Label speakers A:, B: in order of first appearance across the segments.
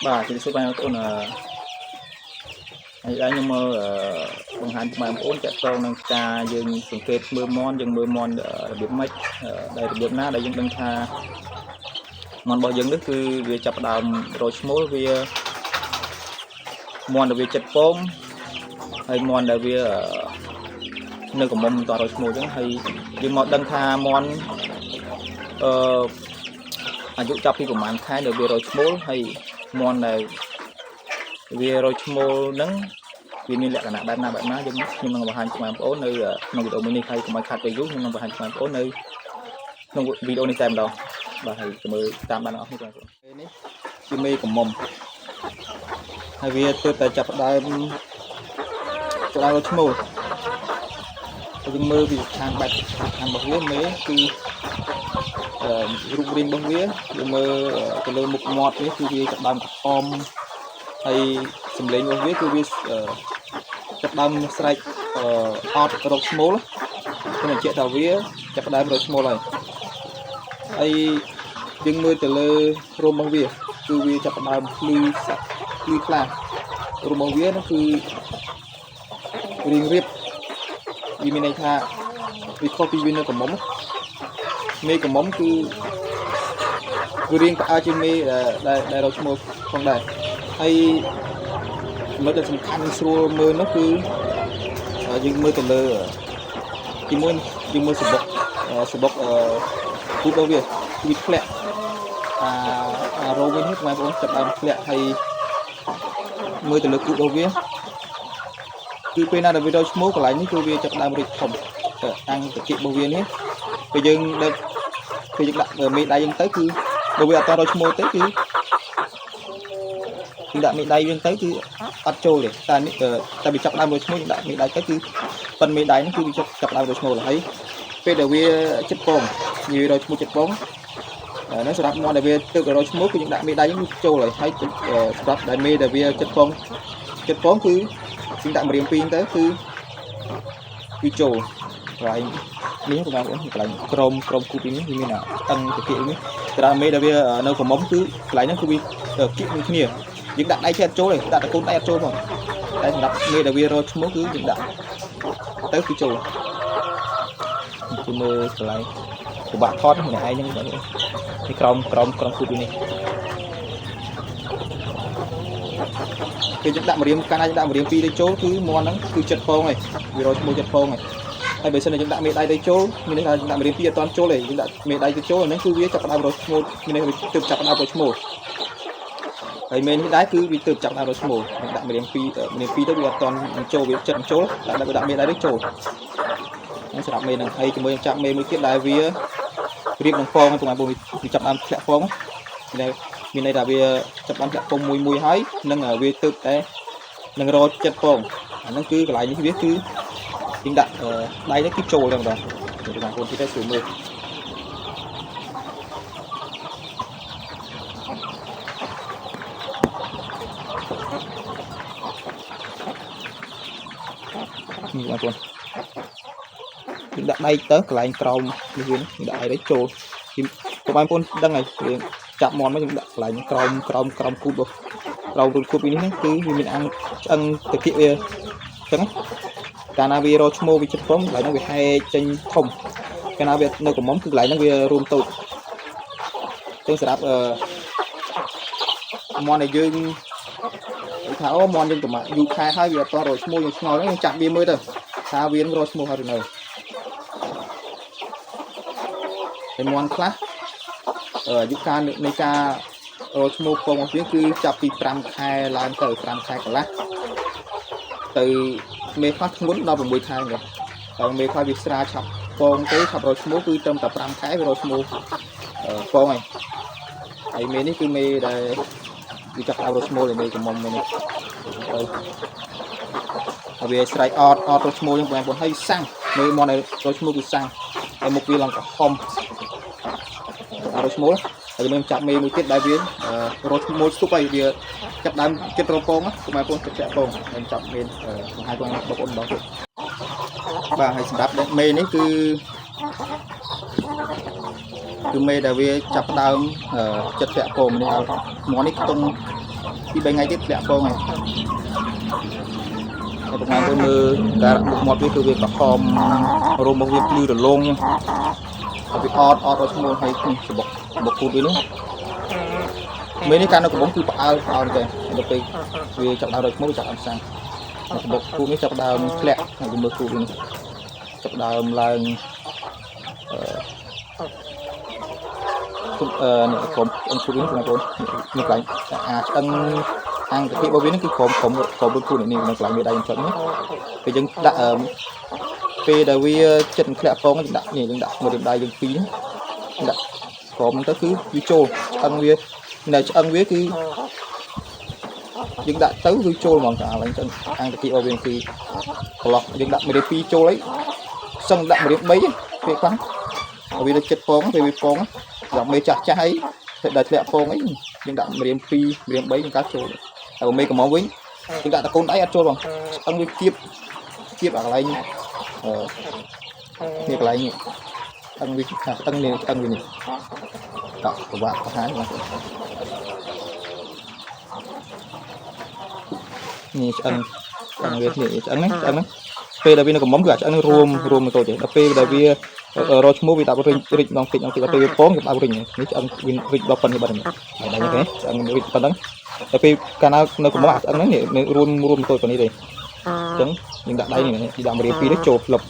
A: បាទជម្រាបសួរបងប្អូនអឺហើយដែរខ្ញុំមកអឺបង្ហាញបងប្អូនតាក់ទងនឹងការយើងសង្កេតមើលមន់យើងមើលមន់របៀបម៉េចដែលរបៀបណាដែលយើងដឹងថាមន់របស់យើងនេះគឺវាចាប់ផ្ដើមរកឈ្មោលវាមន់ដែលវាចិត្តពងហើយមន់ដែលវានៅកំមុំមិនតរកឈ្មោះអញ្ចឹងហើយយើងមកដឹងថាមន់អឺអាយុចាប់ពីប្រហែលខែដែលវារកឈ្មោលហើយមន់ដែលវារកឈ្មោលហ្នឹងវាមានលក្ខណៈបែបណាបែបណាយើងខ្ញុំនឹងបង្ហាញបងប្អូននៅក្នុងវីដេអូមួយនេះហើយកុំឲ្យខាត់ពេលយូរខ្ញុំនឹងបង្ហាញបងប្អូននៅក្នុងវីដេអូនេះតែម្ដងបាទហើយមើលតាមបានអស់នេះបងប្អូននេះជាមេកំមុំហើយវាទើបតែចាប់ផ្ដើមផ្ដើមរកឈ្មោលហើយយើងមើលពីស្ថានបែបស្ថានរបស់វាមេគឺរូបរាងរបស់វាយើងមើលទៅលើមុខមាត់នេះគឺវាចាប់ដើមក្រហមហើយសម្លេងរបស់វាគឺវាចាប់ដើមស្រែកអត់រកឈ្មោលខ្ញុំបញ្ជាក់ថាវាចាប់ដើមរកឈ្មោលហើយហើយយើងមើលទៅលើរោមរបស់វាគឺវាចាប់ដើមភ្លឺសាក់ភ្លឺខ្លាំងរោមរបស់វានោះគឺរៀងរៀបវាមានន័យថាវាខុសពីវានៅកំមុំមេកំមុំគឺវារៀងផ្អើលជាងមេដែលដែលរកឈ្មោលផងដែរហើយចំណុចដែលសំខាន់ស្រួលមើលនោះគឺយើងមើលទៅលើទីមួយយើងមើលសបុកសបុកអឺគូតរបស់វាគឺវាធ្លាក់អាអារោមវិញនេះបងប្អូនចាប់ដើមធ្លាក់ហើយមើលទៅលើគូតរបស់វាគឺពេលណាដែលវារកឈ្មោះកន្លែងនេះគឺវាចាប់ដើមរីកធំទៅអាំងតិចរបស់វានេះពេលយើងដឹកពេលយើងដាក់មេដៃយើងទៅគឺបើវាអត់តរកឈ្មោះទេគឺយើងដាក់មេដៃយើងទៅគឺអត់ចូលទេតែនេះតែវាចាប់ដើមរកឈ្មោះយើងដាក់មេដៃទៅគឺប៉ិនមេដៃហ្នឹងគឺវាចាប់ដើមរកឈ្មោះហើយពេលដែលវាចិត្តពងវារកឈ្មោះចិត្តពងហ្នឹងសម្រាប់មាត់ដែលវាទើបរកឈ្មោះគឺយើងដាក់មេដៃយើងចូលហើយហើយសម្រាប់ដែលមេដែលវាចិត្តពងចិត្តពងគឺយើងដាក់ម្រាមពីរទៅគឺគឺចូលកន្លែងនេះបងប្អូនកន្លែងក្រមក្រមគូពីនេះវាមានអាតឹងតិចនេះត្រាមេដែលវានៅក្រមុំគឺកន្លែងហ្នឹងគឺវាគៀកមួយគ្នាយើងដាក់ដៃចេះអត់ចូលទេដាក់តកូនដៃអត់ចូលផងតែសម្រាប់មេដែលវារកឈ្មោះគឺយើងដាក់ទៅគឺចូលគឺមើលកន្លែងពិបាកថតម្នាក់ឯងហ្នឹងបងប្អូននេះក្រោមក្រោមក្រោមគូពីនេះពេលយើងដាក់ម្រាមកាលណាយើងដាក់ម្រាមពីរទៅចូលគឺមាន់ហ្នឹងគឺចិត្តពងហើយវារកឈ្មោះចិត្តពងហើយហើយបើសិនជាយើងដាក់មេដៃទៅចូលមានន័យថាយើងដាក់ម្រាមពីរអត់ទាន់ចូលទេយើងដាក់មេដៃទៅចូលអាហ្នឹងគឺវាចាប់ផ្ដើមរកឈ្មោះមានន័យថាវាទើបចាប់ផ្ដើមរកឈ្មោះហើយមេនេះដែរគឺវាទើបចាប់ផ្ដើមរកឈ្មោះយើងដាក់ម្រាមពីរម្រាមពីរទៅវាអត់ទាន់ចូលវាចិត្តចូលដាក់ដាក់មេដៃទៅចូលហ្នឹងសម្រាប់មេហ្នឹងហើយជាមួយនឹងចាប់មេមួយទៀតដែលវារៀបនឹងពងហើយបងប្អូនវាចាប់ដើមធ្លាក់ពងមានន័យថាវាចាប់ដើមធ្លាក់ពងមួយមួយហើយនឹងវាទើបតែនឹងរកចិត្តពងអាហ្នឹងគឺកន្លែងនេះវាគឺយើងដាក់ដៃនេះគឺចូលតែម្ដងបងប្អូនទីទៅស្រួលមើលនេះបងប្អូនយើងដាក់ដៃទៅកន្លែងក្រោមនេះវាយើងដាក់ដៃទៅចូលបងប្អូនដឹងហើយយើងចាប់មន់មកយើងដាក់កន្លែងក្រោមក្រោមក្រោមគូតរបស់ក្រោមរូនគូតពីនេះគឺវាមានអាំងឆ្អឹងតិចវាអញ្ចឹងកាលណាវារកឈ្មោះវាចិត្តពងកន្លែងហ្នឹងវាហែកចេញធំកាលណាវានៅកំមុំគឺកន្លែងហ្នឹងវារួមតូចអញ្ចឹងសម្រាប់អឺមន់ដែលយើងថាអូមន់យើងប្រមាយូរខែហើយវាអត់តរកឈ្មោះយើងឆ្ងល់ហ្នឹងយើងចាប់វាមើលទៅថាវានឹងរកឈ្មោះហើយឬនៅហើយមន់ខ្លះអាយុកាលនៃការរកឈ្មោះពងរបស់វាគឺចាប់ពី5ខែឡើងទៅ5ខែកន្លះទៅមេខ្លះធ្ងន់ដល់6ខែហ្នឹងតែមេខ្លះវាស្រាឆាប់ពងទេឆាប់រកឈ្មោះគឺត្រឹមតែ5ខែវារកឈ្មោះពងហើយហើយមេនេះគឺមេដែលវាចាប់ដើមរកឈ្មោះមេកំមុំមេនេះទៅហើយវាស្រែកអត់អត់រកឈ្មោះហ្នឹងបងប្អូនហើយសាំងមេមកនៅរកឈ្មោះគឺសាំងហើយមុខវាឡើងក្រហមរកឈ្មោះហើយខ្ញុំចាប់មេមួយទៀតដែលវារកឈ្មោះស្ទុបហើយវាចាប់ដើមចិត្តរកពងបងប្អូនចិត្តចាក់ពងខ្ញុំចាប់មេបង្ហាញបងប្អូនម្ដងទៀតបាទហើយសម្រាប់មេនេះគឺគឺមេដែលវាចាប់ដើមចិត្តពាក់ពងនេះឲ្យមាន់នេះខ្ទង់ ពី3ថ្ងៃទៀតធ្លាក់ពងហើយហើយប្រហែលទៅមើលការមុខមាត់វាគឺវាក្រហមរោមរបស់វាភ្លឺរលោងហ្នឹងហើយវាអត់អត់រកឈ្មោះហើយនេះសបុកសបុកគូតវានេះមេនេះកាលនៅកំពុងគឺផ្អើលផ្អើលទេដល់ពេលវាចាប់ដើមរកឈ្មោះវាចាប់ដើមសាំងសបុកគូតនេះចាប់ដើមធ្លាក់ហើយមើលគូតវានេះចាប់ដើមឡើងអឺនេះក្រុមអង្គគូតនេះបងប្អូននេះកន្លែងអាឆ្អឹងអង្គតិរបស់វានេះគឺក្រុមក្រុមក្រុមគូតនេះនៅកន្លែងវាដៃចុចនេះពេលយើងដាក់ពេលដែលវាចិត្តធ្លាក់ពងយើងដាក់នេះយើងដាក់មួយដៃយើងពីរដាក់ក្រុមហ្នឹងទៅគឺវាចូលឆ្អឹងវានៅឆ្អឹងវាគឺយើងដាក់ទៅគឺចូលហ្មងកាលអញ្ចឹងអង្គតិរបស់វាគឺប្រឡោះយើងដាក់មួយរៀប2ចូលអីសឹងដាក់មួយរៀប3ពេលខ្លះវាទៅចិត្តពងពេលវាពងដល់មេចាស់ចាស់អីដល់ធ្លាក់ពងអីយើងដាក់ម្រាម2ម្រាម3យើងកាត់ចូលហើយមេកំងវិញយើងដាក់តកូនដៃអត់ចូលបងឆ្អឹងវាគៀបគៀបអាកន្លែងអឺនេះកន្លែងនេះឆ្អឹងវាឆ្អឹងនេះឆ្អឹងវានេះតក់ប្រវាក់ប្រហាយបងនេះឆ្អឹងឆ្អឹងវានេះឆ្អឹងហ្នឹងឆ្អឹងហ្នឹងពេលដែលវានៅកំមុំគឺអាឆ្អឹងនេះរួមរួមទៅតូចទេដល់ពេលដែលវារកឈ្មោះវាដាក់រិញរិចម្ដងតិចម្ដងតិចដល់ពេលវាពងគេដាក់រិញនេះឆ្អឹងវារិចដល់ប៉ុណ្្នេះបាត់ហើយដៃនេះគេឆ្អឹងរិចប៉ុណ្្នឹងដល់ពេលកាលណានៅកំមុំអាឆ្អឹងហ្នឹងនេះរួមរួមតូចប៉ុណ្នេះទេអញ្ចឹងយើងដាក់ដៃនេះដាក់មករៀបពីរនេះចូលផ្លឹប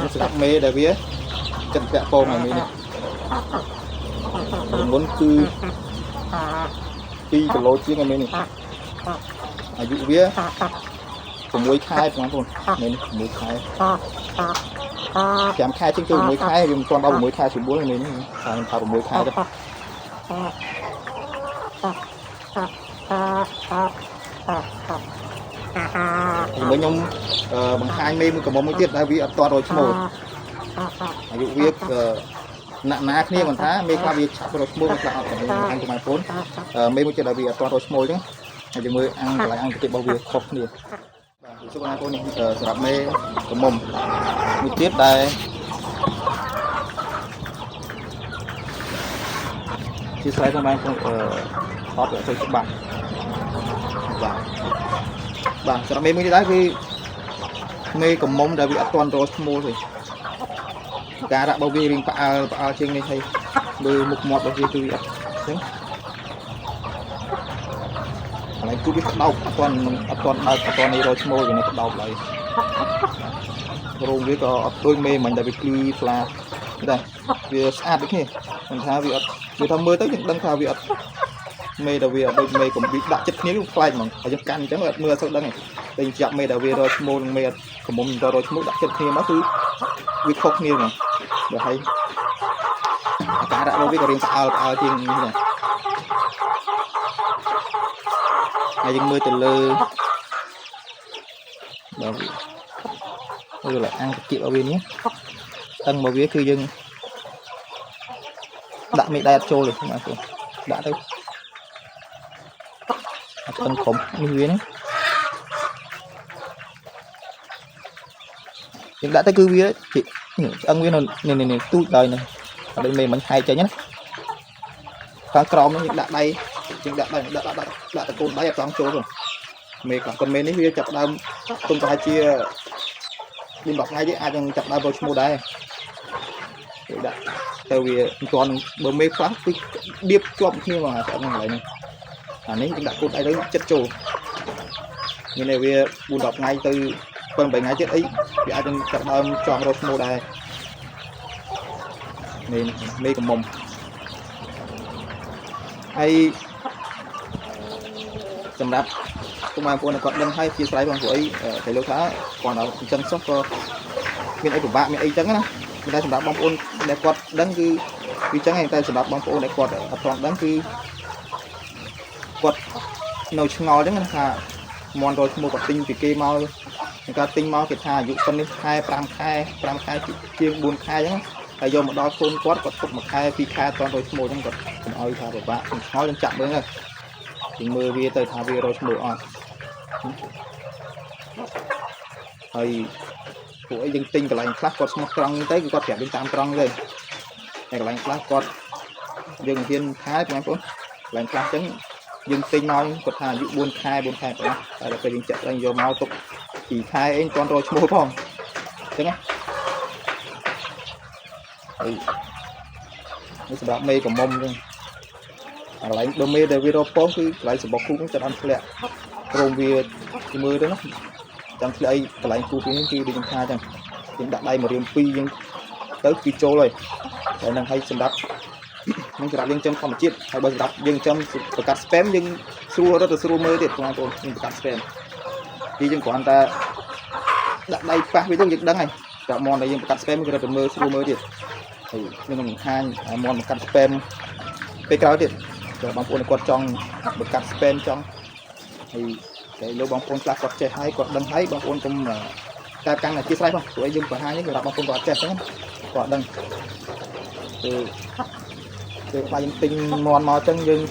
A: នេះស្ដាប់មេដែលវាចិត្តពាក់ពងហើយមេនេះមុនគឺ2គីឡូជាងហើយមេនេះអាយុវា6ខែបងប្អូនមេនេះ6ខែ5ខែជាងទៅ6ខែវាមិនទាន់ដល់6ខែស្រួលនេះនេះថាខ្ញុំថា6ខែទៅហើយខ្ញុំបង្ហាញមេមួយកំមុំមួយទៀតដែលវាអត់ទាន់រយឈ្មោះអាយុវាណាក់ណាគ្នាមិនថាមេខ្លះវាឆាប់រយឈ្មោះមេខ្លះអត់តែបង្ហាញបងប្អូនមេមួយទៀតដែលវាអត់ទាន់រយឈ្មោះអញ្ចឹងហើយយើងមើលអង្គកន្លែងអង្គទៀតរបស់វាខុសគ្នាបាទជួបបងប្អូននេះសម្រាប់មេកំមុំមួយទៀតដែលជាស្រ័យផងបងប្អូនអត់ទៅច្បាស់បាទបាទសម្រាប់មេមួយទៀតដែរគឺមេកំមុំដែលវាអត់ទាន់រកឈ្មោះទេការដាក់របស់វារៀងផ្អើលផ្អើលជាងនេះហើយមើលមុខមាត់របស់វាគឺវាអត់អញ្ចឹងកន្លែងគូវាក្តោបអត់ទាន់អត់ទាន់បើកអត់ទាន់នេះរកឈ្មោះវានៅក្តោបឡើយរោមវាក៏អត់ដូចមេមិញដែលវាភ្លឺថ្លាដែរវាស្អាតដូចគ្នាមិនថាវាអត់វាថាមើលទៅយើងដឹងថាវាអត់មេដែលវាអត់ដូចមេកំបិដាក់ចិត្តគ្នាវាប្លែកហ្មងហើយយើងកាន់អញ្ចឹងអត់មើលអត់សូវដឹងទេតែចាប់មេដែលវារកឈ្មោះនិងមេអត់កំមុំរកឈ្មោះដាក់ចិត្តគ្នាមកគឺវាខុសគ្នាហ្មងបើហើយអាការៈរបស់វាក៏រៀងផ្អើលផ្អើលជាងនេះដែរហើយយើងមើលទៅលើដល់វាមើលឡើងអង្គតិរបស់វានេះឆ្អឹងរបស់វាគឺយើងដាក់មេដៃអត់ចូលទេបងប្អូនដាក់ទៅឆ្អឹងក្រុមនេះវានេះយើងដាក់ទៅគឺវាឆ្អឹងវានៅនេះនេះទូចដល់នេះអត់ដូចមេមិញហែកចេញណាខាងក្រោមនេះយើងដាក់ដៃយើងដាក់ដៃដាក់ដាក់ដាក់តកូនដៃអត់ចង់ចូលទេមេខ្លះគាត់មេនេះវាចាប់ដើមទុំប្រហែលជា4 10ថ្ងៃទេអាចនឹងចាប់ដើមរកឈ្មោះដែរគេដាក់ទៅវាមិនទាន់បើមេខ្លះគឺដៀបជាប់គ្នាហ្មងអាឆ្អឹងកន្លែងនេះអានេះយើងដាក់កូនដៃទៅចិត្តចូលមានន័យវា4 10ថ្ងៃទៅ7 8ថ្ងៃទៀតអីវាអាចនឹងចាប់ដើមចង់រកឈ្មោះដែរមេមេកំមុំហើយសម្រាប់ពុកម៉ែបងប្អូនគាត់ដឹងហើយជាស្រ័យបងប្អូនអីតែលោកថាគាត់ដល់អញ្ចឹងសោះក៏មានអីពិបាកមានអីចឹងណាតែសម្រាប់បងប្អូនដែលគាត់ដឹងគឺវាចឹងឯងតែសម្រាប់បងប្អូនដែលគាត់អត់ទាន់ដឹងគឺគាត់នៅឆ្ងល់ចឹងណាថាមន់រយឈ្មោះគាត់ទិញពីគេមកការទិញមកគេថាអាយុប៉ុណ្នេះខែ5ខែ5ខែជាង4ខែចឹងហើយយកមកដល់កូនគាត់គាត់ទុក1ខែ2ខែអត់ទាន់រយឈ្មោះចឹងគាត់កុំឲ្យថាពិបាកឆ្ងល់ចឹងចាក់មើលទៅយើងមើលវាទៅថាវារយឈ្មោះអត់ហើយពួកអីយើងទិញកន្លែងខ្លះគាត់ស្មោះត្រង់ទៅគឺគាត់ប្រាប់យើងតាមត្រង់ទៅតែកន្លែងខ្លះគាត់យើងមិនហ៊ានថាបងប្អូនកន្លែងខ្លះចឹង យើងទិញមកគាត់ថាអាយុ4ខែ4ខែប៉ុណ្ណោះតែដល់ពេលយើងចាក់ឡើងយកមកទុក2ខែអីមិនទាន់រកឈ្មោះផងអញ្ចឹងណាហើយនេះសម្រាប់មេកំមុំអញ្ចឹងកន្លែងដុំមេដែលវារកពងគឺកន្លែងសម្បុកគូហ្នឹងចាប់បានធ្លាក់ព្រមវាមើលទៅណាចាំធ្លាក់អីកន្លែងគូពីនេះគឺដូចខ្ញុំថាអញ្ចឹងយើងដាក់ដៃមករៀមពីរយើងទៅគឺចូលហើយតែនឹងឲ្យសម្រាប់ នឹងសម្រាប់យើងចំធម្មជាតិហើយបើសម្រាប់យើងចំបង្កាត់ sperm យើងស្រួលរត់ទៅស្រួលមើលទៀតបងប្អូនយើងបង្កាត់ sperm ពីយើងគ្រាន់តែដាក់ដៃប៉ះវាទៅយើងដឹងហើយតែមន់ដែលយើងបង្កាត់ sperm គឺរត់ទៅមើលស្រួលមើលទៀតហើយខ្ញុំនឹងបង្ហាញមន់បង្កាត់ sperm ពេលក្រោយទៀតតែបងប្អូនគាត់ចង់បង្កាត់ sperm ចង់ហើយតែលោកបងប្អូនខ្លះគាត់ចេះហើយគាត់ដឹងហើយបងប្អូនកុំតែកាន់អធិស្ឋានផងព្រោះអីយើងបង្ហាញនេះសម្រាប់បងប្អូនគាត់ចេះអញ្ចឹងគាត់ដឹងគឺ ពេលខ្លះយើងទិញមន់មកអញ្ចឹងយើង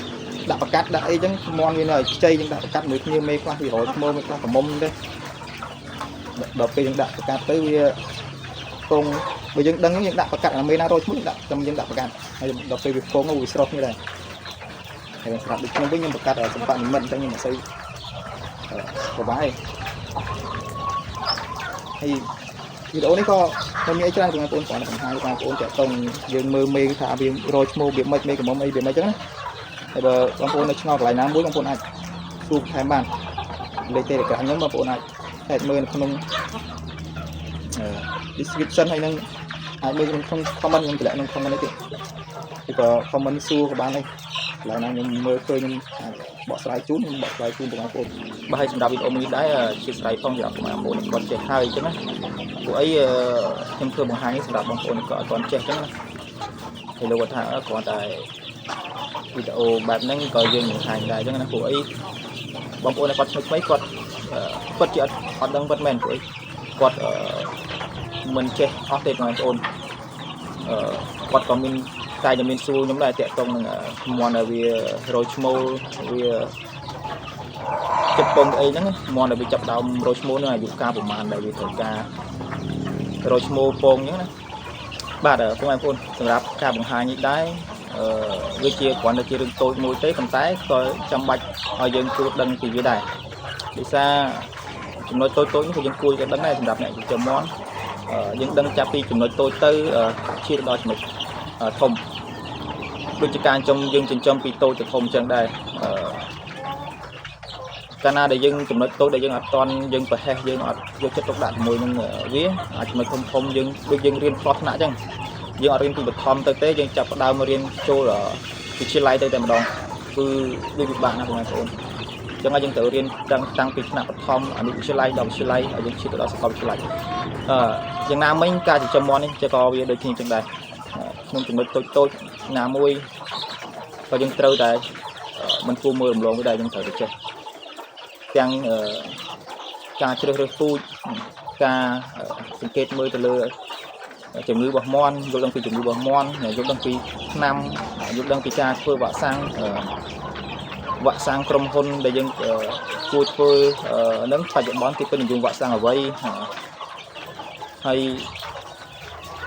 A: ដាក់ប្រកាត់ដាក់អីអញ្ចឹងមន់វានៅឲ្យខ្ចីយើងដាក់ប្រកាត់មួយគ្នាមេខ្លះវារយឈ្មោះមេខ្លះក្រមុំទេដល់ពេលយើងដាក់ប្រកាត់ទៅវាពងបើយើងដឹងយើងដាក់ប្រកាត់អាមេណារយឈ្មោះយើងដាក់ចាំយើងដាក់ប្រកាត់ហើយដល់ពេលវាពងវាស្រុះគ្នាដែរហើយស្រាប់ដូចខ្ញុំវិញខ្ញុំប្រកាត់សម្បត្តិនិមិត្តអញ្ចឹងខ្ញុំមិនសូវប្របាយហើយវីដេអូនេះក៏មិនមានអីច្រើនបងប្អូនគ្រាន់តែបង្ហាញបងប្អូនតាក់ទងយើងមើលមេថាវារយឈ្មោះវាមិនមេកំមុំអីវាមិនអញ្ចឹងណាហើយបើបងប្អូននៅឆ្ងល់កន្លែងណាមួយបងប្អូនអាចសួរបន្ថែមបានលេខ Telegram ខ្ញុំបងប្អូនអាចឆែកមើលនៅក្នុង description ហើយនឹងអាចមើលក្នុង comment ខ្ញុំតម្លាក់ក្នុង comment នេះទៀតឬក៏ comment សួរក៏បានដែរកន្លែងណាខ្ញុំមើលឃើញខ្ញុំអាចបកស្រាយជូនខ្ញុំបកស្រាយជូនបងប្អូនបើឲ្យសម្រាប់វីដេអូមួយនេះដែរជាស្រ័យផងសម្រាប់បងប្អូនគាត់ចេះហើយអញ្ចឹងណាពួកអីខ្ញុំធ្វើបង្ហាញនេះសម្រាប់បងប្អូនគាត់អត់ទាន់ចេះអញ្ចឹងណាហើយលោកគាត់ថាគ្រាន់តែវីដេអូបែបហ្នឹងក៏យើងបង្ហាញដែរអញ្ចឹងណាពួកអីបងប្អូនគាត់ថ្មីថ្មីគាត់ពិតជាអត់ដឹងពិតមែនពួកអីគាត់មិនចេះអស់ទេបងប្អូនអឺគាត់ក៏មានតែតែមានសួរខ្ញុំដែរតាក់ទងនឹងមន់ដែលវារយឈ្មោលវាចិត្តពងអីហ្នឹងមន់ដែលវាចាប់ដើមរយឈ្មោលនឹងអាយុកាលប្រហែលដែលវាត្រូវការរយឈ្មោលពងអញ្ចឹងណាបាទបងប្អូនសម្រាប់ការបង្ហាញនេះដែរអឺវាជាគ្រាន់តែជារឿងតូចមួយទេប៉ុន្តែក៏ចាំបាច់ឲ្យយើងគួរដឹងពីវាដែរដោយសារចំណុចតូចៗនេះក៏យើងគួរតែដឹងដែរសម្រាប់អ្នកចិញ្ចឹមមាន់យើងដឹងចាប់ពីចំណុចតូចទៅឈានទៅដល់ចំណុចធំដូចជាការចិញ្ចឹមយើងចិញ្ចឹមពីតូចទៅធំអញ្ចឹងដែរកាលណាដែលយើងចំណុចតូចដែលយើងអត់តន់យើងប្រហែសយើងអត់យកចិត្តទុកដាក់ជាមួយនឹងវាអាចចំណុចធំធំយើងដូចយើងរៀនផ្លោះថ្នាក់អញ្ចឹងយើងអត់រៀនពីបឋមទៅទេយើងចាប់ផ្ដើមរៀនចូលវិទ្យាល័យទៅតែម្ដងគឺវាពិបាកណាស់បងប្អូនអញ្ចឹងហើយយើងត្រូវរៀនតាំងតាំងពីថ្នាក់បឋមអនុវិទ្យាល័យដល់វិទ្យាល័យហើយយើងឈានទៅដល់សាកលវិទ្យាល័យអឺយ៉ាងណាមិញការចិញ្ចឹមមាន់នេះក៏វាដូចគ្នាអញ្ចឹងដែរក្នុងចំណុចតូចតូចណាមួយក៏យើងត្រូវតែមិនគួរមើលរំលងវាដែរយើងត្រូវតែចេះទាំងការជ្រើសរើសពូជការសង្កេតមើលទៅលើជំងឺរបស់មាន់យល់ដឹងពីជំងឺរបស់មាន់យល់ដឹងពីថ្នាំយល់ដឹងពីការធ្វើវ៉ាក់សាំងវ៉ាក់សាំងក្រុមហ៊ុនដែលយើងគួរធ្វើនឹងបច្ចុប្បន្នគេពេញនិយមវ៉ាក់សាំងអ្វីហើយ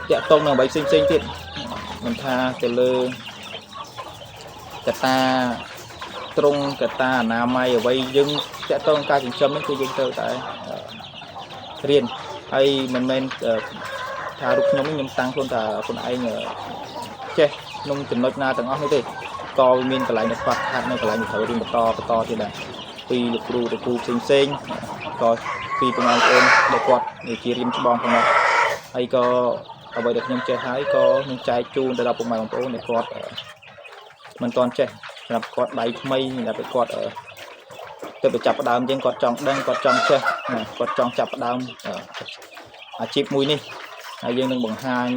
A: តាក់ទងនឹងអ្វីផ្សេងផ្សេងទៀតមិនថាទៅលើកត្តាត្រង់កត្តាអនាម័យអ្វីយើងតាក់ទងការចិញ្ចឹមនេះគឺយើងត្រូវតែរៀនហើយមិនមែនថារូបខ្ញុំខ្ញុំតាំងខ្លួនថាខ្លួនឯងចេះក្នុងចំណុចណាទាំងអស់នេះទេក៏មានកន្លែងដែលខ្វះខាតនៅកន្លែងដែលត្រូវរៀនបន្តបន្តទៀតដែរពីលោកគ្រូលោកគ្រូផ្សេងផ្សេងក៏ពីបងប្អូនដែលគាត់ជារៀនច្បងផងដែរហើយក៏អ្វីដែលខ្ញុំចេះហើយក៏នឹងចែកជូនទៅដល់ពុកម៉ែបងប្អូនដែលគាត់មិនទាន់ចេះសម្រាប់គាត់ដៃថ្មីសម្រាប់គាត់ទៅទៅចាប់ផ្ដើមជាងគាត់ចង់ដឹងគាត់ចង់ចេះគាត់ចង់ចាប់ផ្ដើមអាជីពមួយនេះហើយយើងនឹងបង្ហាញ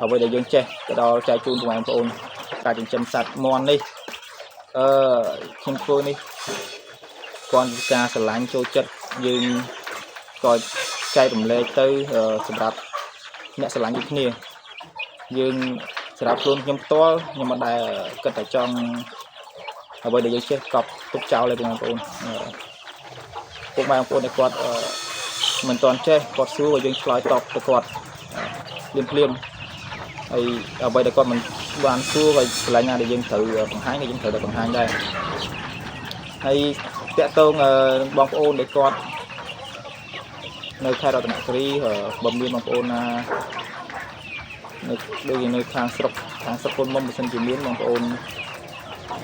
A: អ្វីដែលយើងចេះទៅដល់ចែកជូនបងប្អូនការចិញ្ចឹមសត្វមាន់នេះអឺខ្ញុំធ្វើនេះគាត់ការស្រឡាញ់ចូលចិត្តយើងក៏ចែករំលែកទៅសម្រាប់អ្នកស្រឡាញ់ដូចគ្នាយើងសម្រាប់ខ្លួនខ្ញុំផ្ទាល់ខ្ញុំមិនដែលគិតតែចង់អ្វីដែលយើងចេះកប់ទុកចោលទេបងប្អូនពុកម៉ែបងប្អូនដែលគាត់មិនទាន់ចេះគាត់សួរឲ្យយើងឆ្លើយតបទៅគាត់ភ្លាមភ្លាម ហើយអ្វីដែលគាត់មិនបានសួរក៏កន្លែងណាដែលយើងត្រូវបង្ហាញក៏យើងត្រូវតែបង្ហាញដែរហើយតាក់ទងនឹងបងប្អូនដែលគាត់នៅខេត្តរតនគិរីបើមានបងប្អូនណានៅដូចជានៅខាងស្រុកខាងស្រុកកូនមុំបើសិនជាមានបងប្អូន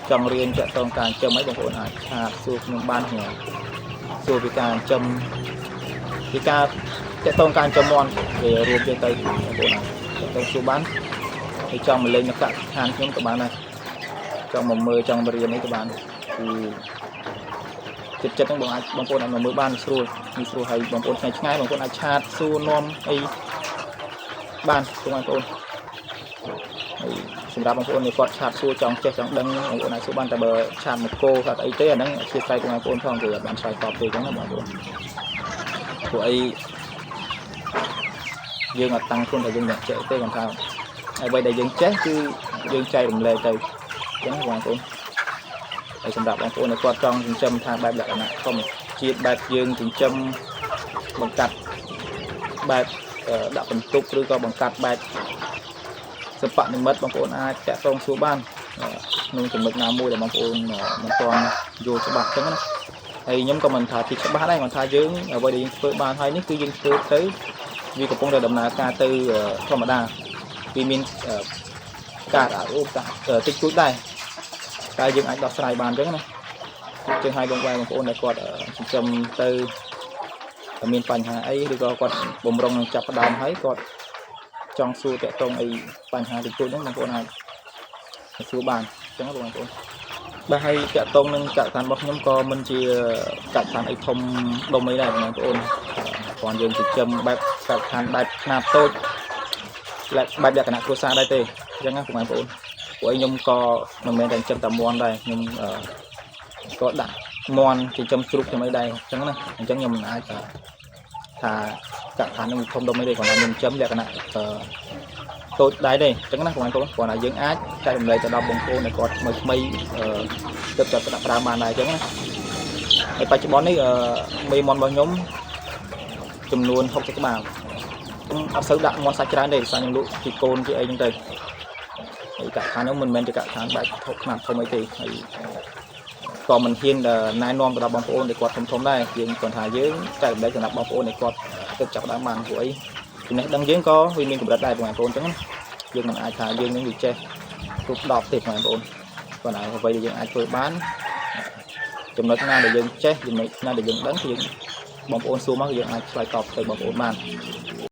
A: ចង់រៀនតាក់ទងការចិញ្ចឹមអីបងប្អូនអាច chat សួរខ្ញុំបានខ្ញុំសួរពីការចិញ្ចឹមពីការតាក់ទងការចិញ្ចឹមមាន់វារួមទៅទៅបងប្អូនអាចតាក់ទងសួរបានហើយចង់មកលេងនៅកសិដ្ឋានខ្ញុំក៏បានដែរចង់មកមើលចង់មករៀនអីក៏បានគឺចិត្តចិត្តហ្នឹងបងអាចបងប្អូនអាចមកមើលបានស្រួលងាយស្រួលហើយបងប្អូនឆ្ងាយឆ្ងាយបងប្អូនអាច chat សួរនាំអីបានបងប្អូនហើយសម្រាប់បងប្អូនដែលគាត់ chat សួរចង់ចេះចង់ដឹងបងប្អូនអាចសួរបានតែបើ chat មកគោថាអីទេអាហ្នឹងអធ្យាស្រ័យបងប្អូនផងគឺអត់បានឆ្លើយតបទេអញ្ចឹងណាបងប្អូនព្រោះអីយើងអត់តាំងខ្លួនថាយើងអ្នកចេះទេគាត់ថាអ្វីដែលយើងចេះគឺយើងចែករំលែកទៅអញ្ចឹងបងប្អូនហើយសម្រាប់បងប្អូនដែលគាត់ចង់ចិញ្ចឹមថាបែបលក្ខណៈធម្មជាតិបែបយើងចិញ្ចឹមបង្កាត់បែបដាក់បន្ទុកឬក៏បង្កាត់បែបសិប្បនិមិត្តបងប្អូនអាចតាក់ទងសួរបានក្នុងចំណុចណាមួយដែលបងប្អូនមិនទាន់យល់ច្បាស់អញ្ចឹងណាហើយខ្ញុំក៏មិនថាជាច្បាស់ដែរគាត់ថាយើងអ្វីដែលយើងធ្វើបានហើយនេះគឺយើងធ្វើទៅវាកំពុងតែដំណើរការទៅធម្មតាវាមានការអូបតិចតួចដែរតែយើងអាចដោះស្រាយបានអញ្ចឹងណាចឹងឲ្យបងប្អូនដែលគាត់ចិញ្ចឹមទៅមានបញ្ហាអីឬក៏គាត់បំរុងនឹងចាប់ផ្ដើមហើយគាត់ចង់សួរតាក់ទងអីបញ្ហាតិចតួចហ្នឹងបងប្អូនអាចសួរបានអញ្ចឹងបងប្អូនបាទហើយតាក់ទងនឹងកសិដ្ឋានរបស់ខ្ញុំក៏មិនជាកសិដ្ឋានអីធំដុំអីដែរបងប្អូនគ្រាន់យើងចិញ្ចឹមបែបកសិដ្ឋានបែបខ្នាតតូចបែបលក្ខណៈគ្រួសារដែរទេអញ្ចឹងណាបងប្អូនព្រោះអីខ្ញុំក៏មិនមែនតែចិញ្ចឹមតែមាន់ដែរខ្ញុំក៏ដាក់មាន់ចិញ្ចឹមជ្រូកខ្ញុំអីដែរអញ្ចឹងណាអញ្ចឹងខ្ញុំមិនអាចថាកសិដ្ឋាននឹងធំដុំអីទេគ្រាន់តែខ្ញុំចិញ្ចឹមលក្ខណៈតូចដែរទេអញ្ចឹងណាបងប្អូនគ្រាន់តែយើងអាចចែករំលែកទៅដល់បងប្អូនដែលគាត់ថ្មីថ្មីទើបចាប់ផ្ដើមប្រើបានដែរអញ្ចឹងណាហើយបច្ចុប្បន្ននេះមេមាន់របស់ខ្ញុំចំនួន60ក្បាលខ្ញុំអត់សូវដាក់មាន់សាច់ច្រើនទេដោយសារខ្ញុំលក់ពីកូនជាអីហ្នឹងទៅហើយកសិដ្ឋាននោះមិនមែនជាកសិដ្ឋានបែបធំខ្នាតធំអីទេហើយក៏មិនហ៊ានណែនាំទៅដល់បងប្អូនដែលគាត់ធំធំដែរយើងគ្រាន់ថាយើងចែករំលែកសម្រាប់បងប្អូនដែលគាត់ទើបចាប់ផ្ដើមបានព្រោះអីចំណេះដឹងយើងក៏វាមានកម្រិតដែរបងប្អូនអញ្ចឹងណាយើងមិនអាចថាយើងនឹងវាចេះគ្រប់10ទេបងប្អូនគាត់តែអ្វីដែលយើងអាចធ្វើបានចំណុចណាដែលយើងចេះចំណុចណាដែលយើងដឹងគឺយើងបងប្អូនសួរមកគឺយើងអាចឆ្លើយតបទៅបងប្អូនបាន។